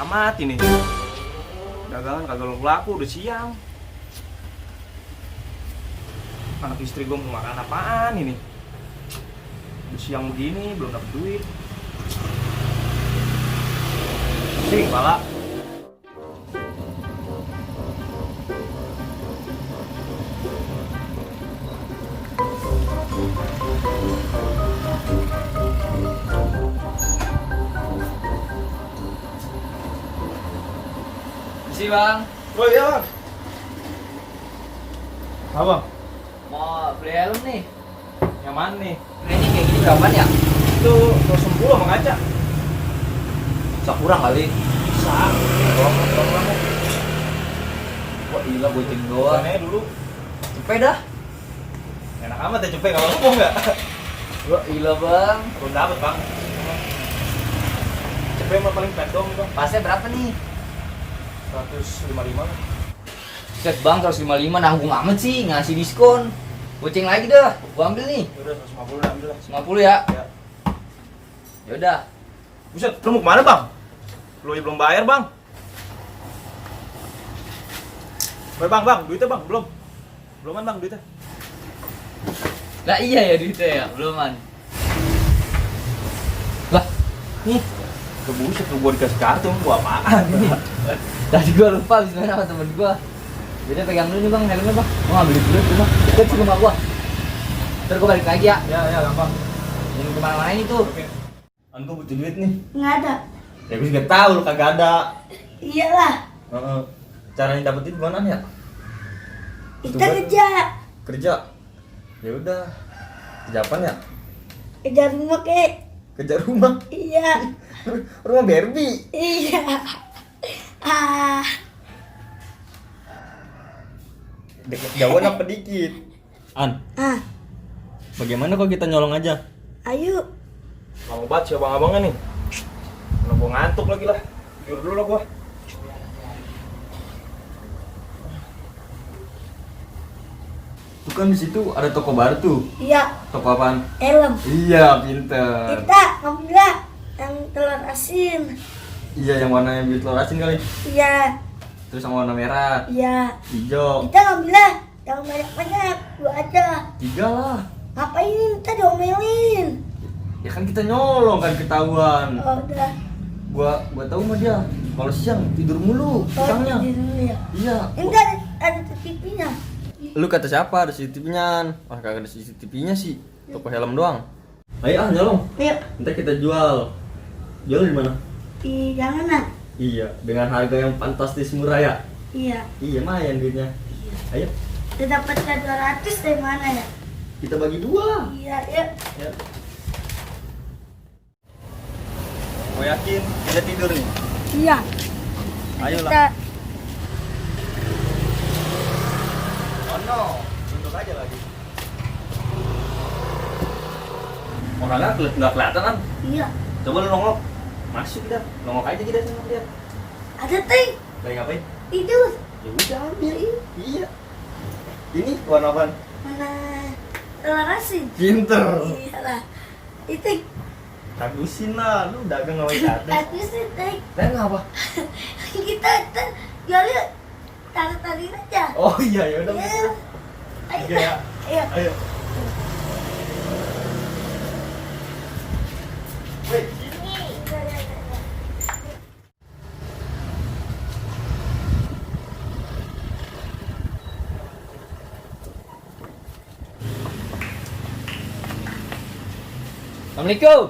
amat ini. Dagangan kagak laku udah siang. Anak istri gue mau makan apaan ini? Udah siang begini belum dapet duit. Pusing kepala. Isi bang, Oh iya bang. Apa? mau beli helm nih. Yang mana nih? Ini kayak gini berapaan ya? Itu 210 sama kaca. Bisa kurang kali. Bisa. Tolong. Wah gila boceng doang. Bukannya dulu. Cepet dah. Enak amat ya cepet kalau ngomong nggak? Wah gila bang. Belum dapet bang. Cepet mah paling pet dong bang. Pasnya berapa nih? 155 kan? Set bang 155 nanggung amat sih ngasih diskon. Boceng lagi dah. Gua ambil nih. Udah 150 dah ambil lah. 50 ya. Ya. Yaudah. Buset, lu mau kemana bang? Lu belum bayar bang. Bang, duitnya bang, belum. Beluman bang duitnya. Lah iya ya duitnya ya, beluman. Lah, nih. Kebuset lu gua dikasih kartu, gua apaan ini? Tadi gua lupa habis main sama temen gua. Jadi pegang dulu nih bang helmnya bang. Mau ngambil dulu cuma deket sih rumah gua. Ntar gua balik lagi ya. Ya gampang. Jangan kemana-mana ini tuh. Oke. An gua butuh duit nih. Nggak ada. Ya gua juga tahu lu kagak ada. Iyalah, Heeh. Caranya dapetin gimana ya? kita kerja. Kerja. Ya udah. Kerja apaan ya? Kerja rumah kek. Kerja rumah. Iya, Rumah Barbie. iya. Ah, Deket jauhan apa dikit? An, bagaimana kalau kita nyolong aja? ayo. Lama banget sih abang-abangnya nih. Mana gua ngantuk lagi lah. Tidur dulu lah gua. Tuh kan di situ ada toko baru tuh. Iya, Toko apaan? helm. Iya, pinter. Kita ngambil yang telur asin. Iya, yang warnanya biru telur asin kali. Iya, Terus sama warna merah, iya. hijau. Kita ngambil yang banyak-banyak, dua aja. 3 lah. Ngapain? Kita diomelin. Ya kan kita nyolong kan ketahuan. Oh, udah. Gua tahu mah dia. Kalau siang tidur mulu, Oh, tukangnya. tidur dulu ya. Iya. Enggak ada TV-nya. Lu kata siapa ada CCTV-nya? Wah, kagak ada CCTV-nya sih. Toko helm doang. Ayo nyolong. Ayo, Ntar kita jual. Jual di mana? di jalanan. Iya, dengan harga yang fantastis murah ya. Iya. Iya, lumayan duitnya. Ayo, Kita dapatkan 200 dari mana ya? kita bagi 2. Iya, ya. Ya. Gue yakin dia tidur nih. Iya. Ayolah. Kita Oh no, duduk aja lagi. Orangnya nggak kelihatan kan? iya. Coba lu nongol. Masuk kita, nongol aja kita sama dia. Ada ting. Lagi ngapain? Tidur. Ya udah ambil ini. Iya. Ini warna apaan? Mana telur asin? Pinter. Iyalah. Itu Tagusin lah, lu dagang sama ikan. tadi sih ting. Dan apa? Kita jualnya tarik aja. Oh iya ya udah. Iya. Ayo. Iya ya. Ayo. Ayo. Wait. Assalamualaikum.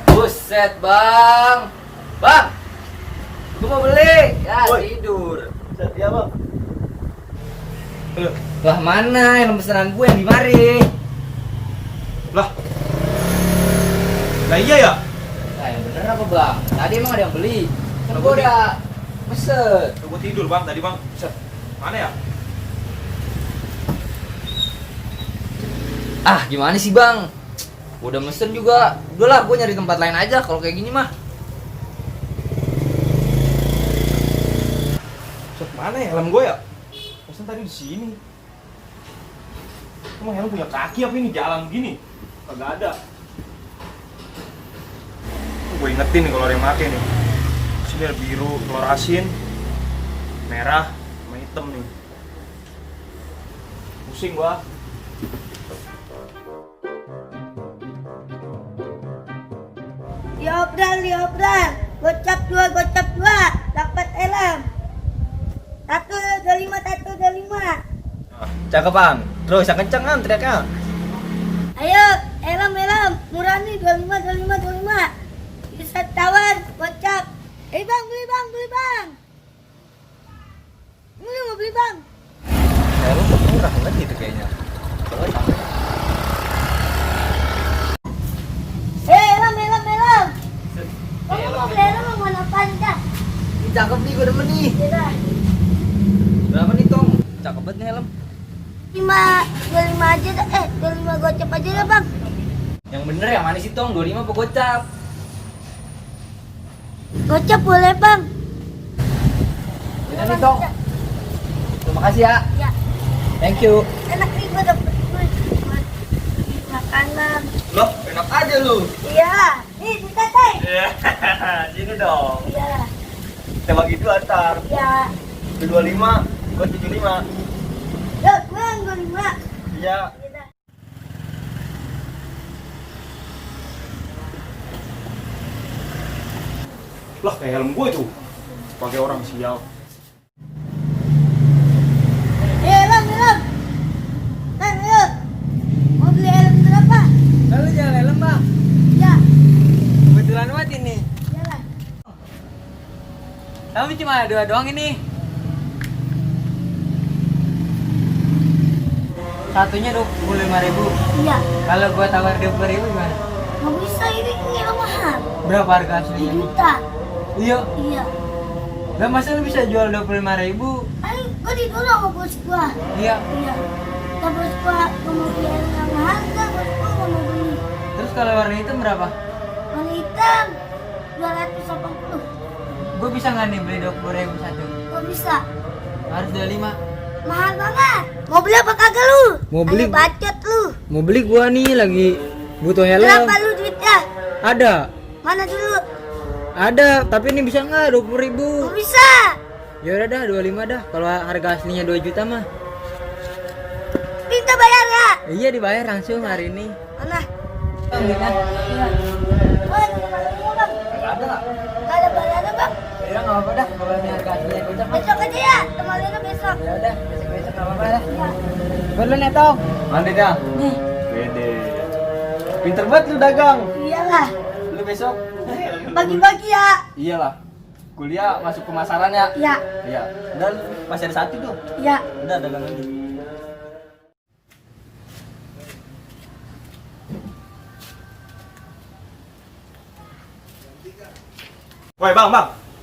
Buset bang. Bang. Gua mau beli. Ya Woi. tidur. Setia bang. Lah mana yang pesanan gue yang di mari? Lah. Lah iya ya? Nah yang bener apa bang? Tadi emang ada yang beli. Kan Lah, gue gua udah pesen. Gue tidur bang tadi bang. Set. Mana ya? Ah gimana sih bang? Udah mesen juga. Udahlah gue nyari tempat lain aja kalau kayak gini mah. Set, mana ya helm gue ya? Pesan tadi di sini. Emang helm punya kaki apa ini jalan begini? Kagak ada. Gue ingetin nih kalau ada yang make nih. Sini ada biru, telur asin, merah, sama hitam nih. Pusing gua. Liobran. Gocap dua, dapat helm. 125. Cakep bang. Terus yang kenceng kan teriaknya. Ayo, helm. Murah nih 25. Bisa tawar, gocap. Bang, beli bang. Ini mau beli bang. Helm murah banget gitu kayaknya. Helm. Kamu mau beli helm mau apaan dah? Ini cakep nih, gue demen nih. Iya. Berapa nih Tong? Cakep banget nih helm. 25 aja dah. 25 gocap aja dah bang. Yang bener yang mana sih Tong? 25 apa gocap? Gocap boleh bang. Ini nih Tong. Terima kasih ya. Ya, Thank you. enak nih gua dapet duit buat makanan. Loh, enak aja lu. Iya, nih ditatai. Sini dong. Iya, Kita bagi dua antar. iya. 25, gua 75. Yuk, gua yang 25. Iya. Iya dah. Lah kayak helm gue itu. Pakai orang sial. Helm. Bang, yuk. Mau beli helm berapa? Lalu jangan helm bang. Ya, Kebetulan banget ini. iyalah. Tapi cuma ada 2 doang ini. Satunya 25.000. Iya, Kalau gua tawar 20.000 gimana? nggak bisa ini helm mahal. Berapa harga 1 aslinya? juta. Iya. Iya. Lah masa lu bisa jual 25.000? Ayo, gua didorong sama bos gua. Iya. Iya. Kata bos gua mau beli helm yang mahal, enggak bos gua nggak mau beli. Terus kalau warna hitam berapa? Warna hitam 280. Gua bisa nggak nih beli 20.000 satu? Gak bisa. Harus 25. Mahal banget. Mau beli apa kagak lu? Mau beli. Ayo bacot lu. Mau beli gua nih lagi butuh helm. Berapa lu duitnya? Ada. Mana dulu? Ada, tapi ini bisa nggak 20.000? Gak bisa. Ya udah dah 25 dah. Kalau harga aslinya 2 juta mah. Minta bayar ya? Iya dibayar langsung hari ini. Mana? Bang, Iya. Oh, ada bayarnya bang? Enggak ada. Gak ada bayarnya bang? Ya nggak apa-apa dah. Kalau ini harga aslinya gocap mah. Besok aja ya. Kembalinya besok. Ya udah, besok-besok nggak apa-apa dah. Iya. Belum ya Tong? Mandi dah. Nih. Pede. Pinter banget lu dagang. Iyalah. Lu besok. Bagi-bagi ya. Iyalah. Kuliah masuk pemasaran ya. Iya. Iya. Dan masih ada 1 tuh. Iya. Udah dagang lagi. Woi bang.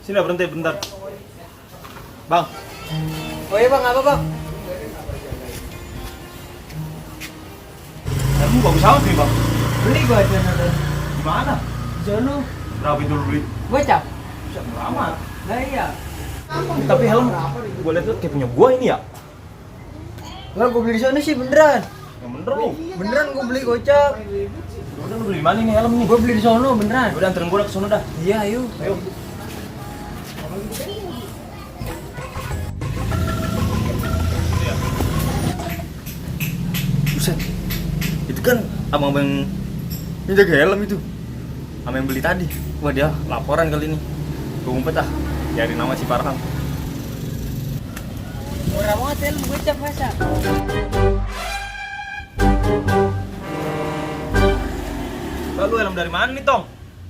Sini berhenti bentar. Bang, Oh iya bang, apa bang? helm bagus amat nih bang. Beli gua aja nanti. Gimana? Jono, Berapa itu lu beli? gocap. Bisa murah amat. Nah iya. Tapi helm, gue liat tuh kayak punya gua ini ya. Lah gua beli di sana sih beneran. Yang bener lu. Beneran gua beli gocap. Udah lu beli di mana ini helm nih? Gua beli di sono beneran. Udah anterin gua ke sono dah. Iya, ayo. Ayo. Buset. Itu kan abang-abang yang jaga helm itu. Sama yang beli tadi. Wah dia laporan kali ini. Gue ngumpet ah. Cari nama si Farhan. Murah banget helm gocap masa. Lalu helm dari mana nih Tong?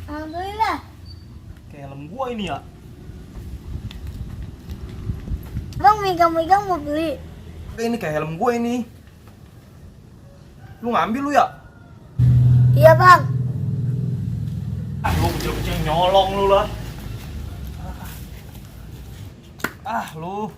Alhamdulillah. Kayak helm gua ini ya. Bang megang-megang mau beli. Ini kayak helm gua ini. Lu ngambil lu ya? Iya bang. Ah, lu kecil-kecil nyolong lu lah. Ah, lu.